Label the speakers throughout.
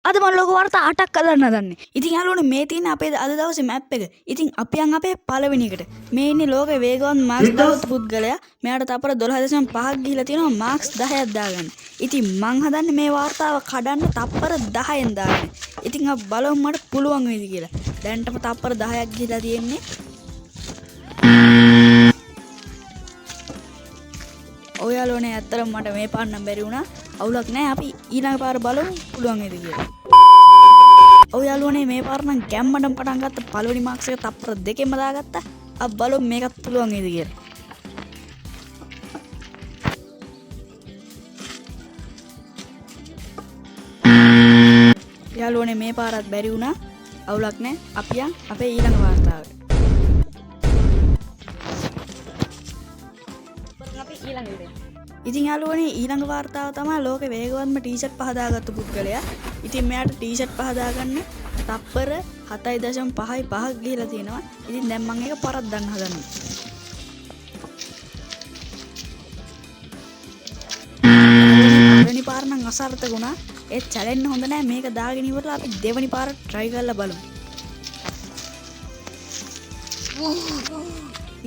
Speaker 1: අද මම ලෝක වාර්තා 8ක් හදන්න හදන්නේ. ඉතින් යාළුවනේ, මේ තියෙන අපේ අද දවසේ මැප් එක. ඉතින් අපි යන් අපේ පළවෙනි එකට. මේ ඉන්නේ ලෝකේ වේගවත් මාක්ස් දාගත්තු පුද්ගලයා. මෙයාට තප්පර 12.5ක් ගිහිලා තියෙනවා මාක්ස් 10ක් දාගන්න. ඉතින් මං හදන්නේ මේ වාර්තාව කඩන්න තප්පර 10න් දාගන්න. ඉතින් අපි බලමු මට පුළුවන් වෙයිද කියලා. දැන්ටම තප්පර 10ක් ගිහිලා තියෙන්නේ. ඔය යාළුවනේ, ඇත්තටම මට මේ පාර නම් බැරි වුණා. අවුලක් නෑ, අපි ඊළඟ පාර බලමු පුළුවන් වෙයිද කියලා. ඔව් යාළුවනේ, මේ පාර නම් ගැම්මටම පටන් ගත්ත. පළවෙනි මාක්ස් එක තප්පර 2ෙන්ම දාගත්තා. අපි බලමු මේකත් පුළුවන් වෙයිද කියලා. යාළුවනේ, මේ පාරත් බැරි වුණා. අවුලක් නෑ. අපි යන් අපේ ඊළඟ වාර්තාවට.
Speaker 2: අපි ඊළඟ විදියට.
Speaker 1: ඉතින් යාළුවනේ, ඊළඟ වාර්තාව තමයි ලෝකෙ වේගවත්ම ටී-ෂර්ට් පහ දාගත්තු පුද්ගලයා. ඉතින් මෙයාට ටී-ෂර්ට් පහ දාගන්න තප්පර 7.55ක් ගිහිලා තියෙනවා. ඉතින් දැන් මං ඒක පරද්දන්න හදනවා. පළවෙනි පාර නම් අසාර්ථක වුණා. ඒත් චැලෙන්න හොඳ නෑ. මේක දාගෙන ඉවරලා අපි දෙවෙනි පාර try කරලා බලමු.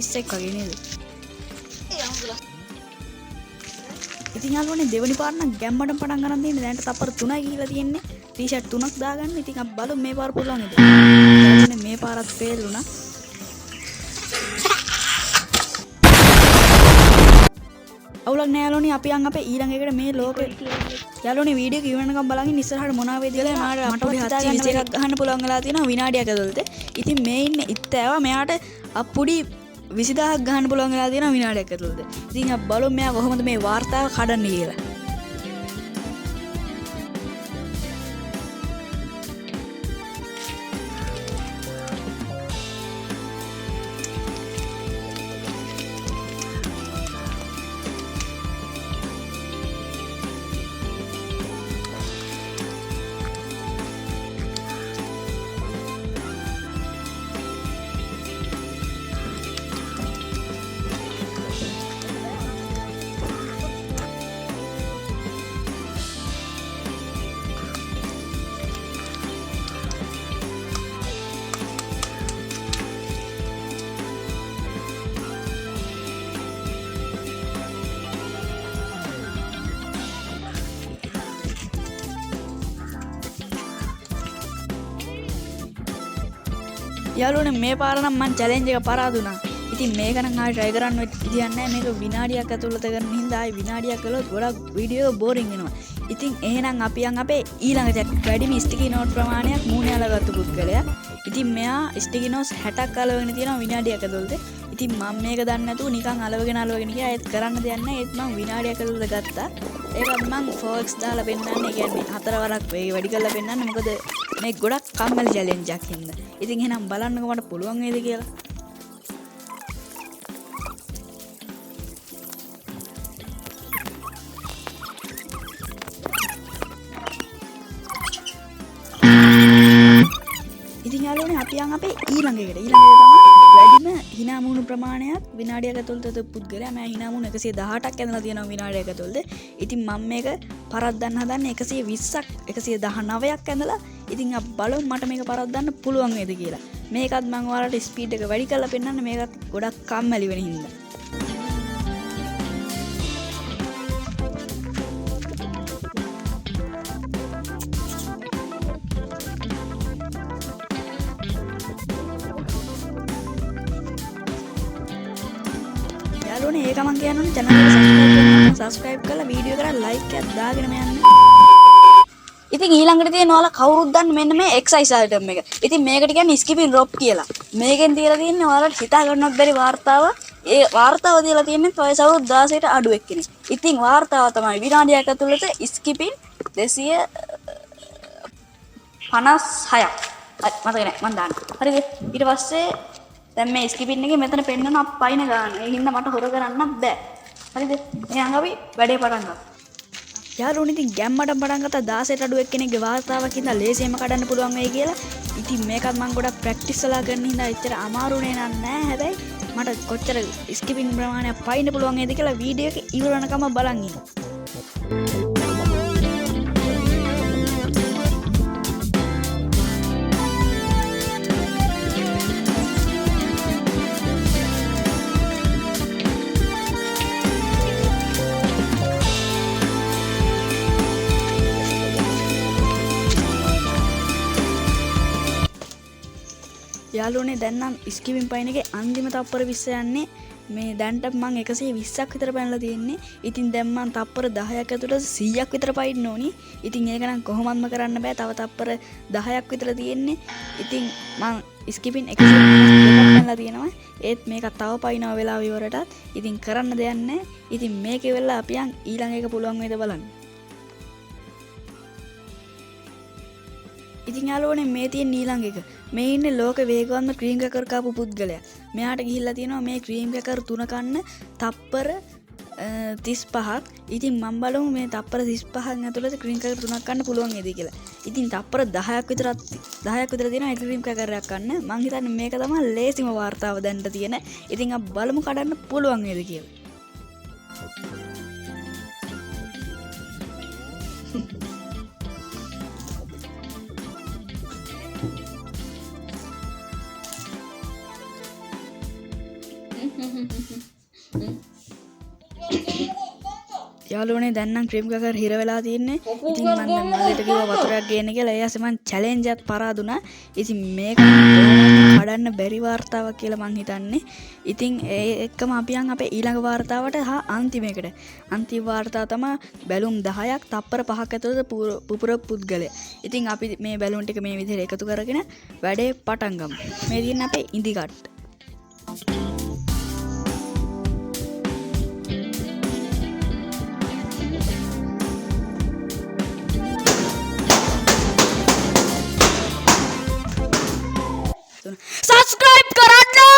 Speaker 1: ඉස්සෙක් වගේ නේද? ඉතින් යාළුවනේ, දෙවෙනි පාර නම් ගැම්මටම පටන් ගන්න තියෙන්නේ. දැනට තප්පර 3යි ගිහිලා තියෙන්නේ. ටී-ෂර්ට් තුනක් දාගන්න. ඉතින් අපි බලමු මේ පාර පුළුවන් වේද. යාළුවනේ, මේ පාරත් ෆේල් වුණා. අවුලක් නෑ යාළුවනේ, අපි යන් අපේ ඊළඟ එකට. මේ ලෝකෙ යාළුවනේ, වීඩියෝ එක ඉවරනකම් බලන් ඉන්න, ඉස්සරහට මොනවා වේද කියලා. මට පොඩි හච්චි 21ක් ගහන්න පුළුවන් වෙලා තියෙනවා විනාඩියක් ඇතුළත. ඉතින් මේ ඉන්නේ ඉත්තෑවා, මෙයාට අප්පුඩි 20,000ක් ගහන්න පුළුවන් වෙලා තියෙනවා විනාඩියක් ඇතුළත. ඉතින් අපි බලමු මෙයා කොහොමද මේ වාර්තාව කඩන්නේ කියලා. යාළුවනේ, මේ පාර නම් මං චැලෙන්ජ් එක පරාදුනා. ඉතින් මේක නම් ආයෙ try කරන්න විදියක් නෑ. මේක විනාඩියක් ඇතුළත කරන හින්දා ආයෙ විනාඩියක් කළොත් ගොඩක් වීඩියෝ එක බෝරින් වෙනවා. ඉතින් එහෙනම් අපි යන් අපේ ඊළඟ චැට්. වැඩිම ස්ටිකි නෝට් ප්‍රමාණයක් මූණේ අලගත්තු පුද්ගලයා. ඉතින් මෙයා ස්ටිකි නෝට්ස් 60ක් අලවගෙන තියෙනවා විනාඩියක් ඇතුළත. ඉතින් මම මේක දන්නේ නැතුව නිකන් අලවගෙන අලවගෙන ගියා. ඒත් කරන්න දෙයක් නෑ. ඒත් මං විනාඩියක් ඇතුළත ගත්තා. ඒකත් මං 4x දාලා පෙන්නන්නේ. ඒ කියන්නේ හතර වරක් වේගය වැඩි කරලා පෙන්නන්නේ. මොකද මේ ගොඩක් කම්මැලි චැලෙන්ජ් එකක් හින්දා. ඉතින් එහෙනම් බලන්නකෝ මට පුළුවන් වේද කියලා. ඉතින් යාළුවනේ, අපි යන් අපේ ඊළඟ එකට. ඊළඟ එක තමයි වැඩිම හිනා මූණු ප්‍රමාණයක් විනාඩියක් ඇතුළත පුද්ගලයා. මම හිනා මූණු 118ක් ඇඳලා තියෙනවා විනාඩියක් ඇතුළත. ඉතින් මම මේක පරද්දන්න හදන්නේ 120ක් 119ක් ඇඳලා. ඉතින් අපි බලමු මට මේක පරද්දන්න පුළුවන් වේද කියලා. මේකත් මම ඔයාලට ස්පීඩ් එක වැඩි කරලා පෙන්නන්න, මේකත් ගොඩක් කම්මැලි වෙන හින්දා. යාළුවනේ, ඒක මං කියන්න ඕනේ, channel එක subscribe කරන්න නම් subscribe කරලා වීඩියෝ එකට like එකක් දාගෙනම යන්න. ඉතින් ඊළඟට තියෙන ඔයාලා කවුරුත් දන්න මෙන්න මේ එක්සයිස් අයිටම් එක. ඉතින් මේකට කියන්නේ ස්කිපින් රොප් කියලා. මේකෙන් තියලා තියෙන්නේ ඔයාලට හිතා ගන්නවත් බැරි වාර්තාව. ඒ වාර්තාව තියලා තියෙන්නේ වයස අවුරුදු 16ට අඩු එක්කෙනෙක්. ඉතින් වාර්තාව තමයි විනාඩියක් ඇතුළත ස්කිපින් 256ක්. හරි, මතක නෑ මං දාන්න. හරිද? ඊට පස්සේ දැන් මේ ස්කිපින් එකේ මෙතන පෙන්නන අප්පයින් ගන්න. ඒ හින්දා මට හොර කරන්න බෑ. හරිද? එහෙනම් අපි වැඩේ පටන් ගමු. යාළුවනේ, ඉතින් ගැම්මටම පටන් ගත්තා 16ට අඩු එක්කෙනෙක්ගේ වාර්තාවක් හින්දා ලේසියෙන්ම කඩන්න පුළුවන් වෙයි කියලා. ඉතින් මේකත් මං ගොඩක් ප්‍රැක්ටිස් වෙලා කරන හින්දා එච්චර අමාරු නේ නන් නෑ. හැබැයි මට කොච්චර ස්කිපින් ප්‍රමාණයක් පයින්න පුළුවන් වේද කියලා වීඩියෝ එක ඉවර වෙනකම්ම බලන් ඉන්න. යාළුවනේ දැන් නම් ස්කිපින් පයින් එකේ අන්තිම තප්පර 20 යන්නේ. මේ දැන්ට මං 120ක් විතර පැනලා තියෙන්නේ. ඉතින් දැන් මං තප්පර 10ක් ඇතුළත 100ක් විතර පයින්න ඕනි. ඉතින් ඒක නම් කොහොමත්ම කරන්න බෑ. තව තප්පර 10ක් විතර තියෙන්නේ. ඉතින් මං ස්කිපින් 152ක් පැනලා තියෙනවා. ඒත් මේක තව පයින්නවා වෙලාව ඉවරටත්. ඉතින් කරන්න දෙයක් නෑ. ඉතින් මේක ඉවරලා අපි යන් ඊළඟ එක පුළුවන් වේද බලන්න. ඉතින් යාළුවනේ මේ තියෙන ඊළඟ එක. මේ ඉන්නේ ලෝක වේගවත්ම ක්‍රීම් ක්‍රැකර් කාපු පුද්ගලයා. මෙයාට ගිහිල්ලා තියෙනවා මේ ක්‍රීම් ක්‍රැකර් තුන කන්න තප්පර 35ක්. ඉතින් මම බලමු මේ තප්පර 35ක් ඇතුළත ක්‍රීම් ක්‍රැකර් තුනක් කන්න පුළුවන් වේද කියලා. ඉතින් තප්පර 10ක් විතරක් 10ක් විතර තියෙනවා ඒ ක්‍රීම් ක්‍රැකර් එකක් කන්න. මං හිතන්නේ මේක තමයි ලේසිම වාර්තාව දැනට තියෙන. ඉතින් අපි බලමු කඩන්න පුළුවන් වේද කියලා. යාළුවනේ දැන් නම් ක්‍රීම් ක්‍රැකර් හිර වෙලා තින්නේ. ඉතින් මං දැන් මල්ලිට කිව්වා වතුරක් ගේන්න කියලා. ඒ ඇස්සේ මං චැලෙන්ජ් එකත් පරාදුනා. ඉතින් මේක කඩන්න බැරි වාර්තාවක් කියලා මං හිතන්නේ. ඉතින් ඒ එක්කම අපි යන් අපේ ඊළඟ වාර්තාවට හා අන්තිම එකට. අන්තිම වාර්තාව තමයි බැලුම් 10ක් තප්පර 5ක් ඇතුළත පුපුර පුද්ගලයා. ඉතින් අපි මේ බැලුම් ටික මේ විදිහට එකතු කරගෙන වැඩේ පටන් ගමු. මේ තියෙන අපේ ඉඳි කට්ට. සබ්ස්ක්‍රයිබ් කරන්න.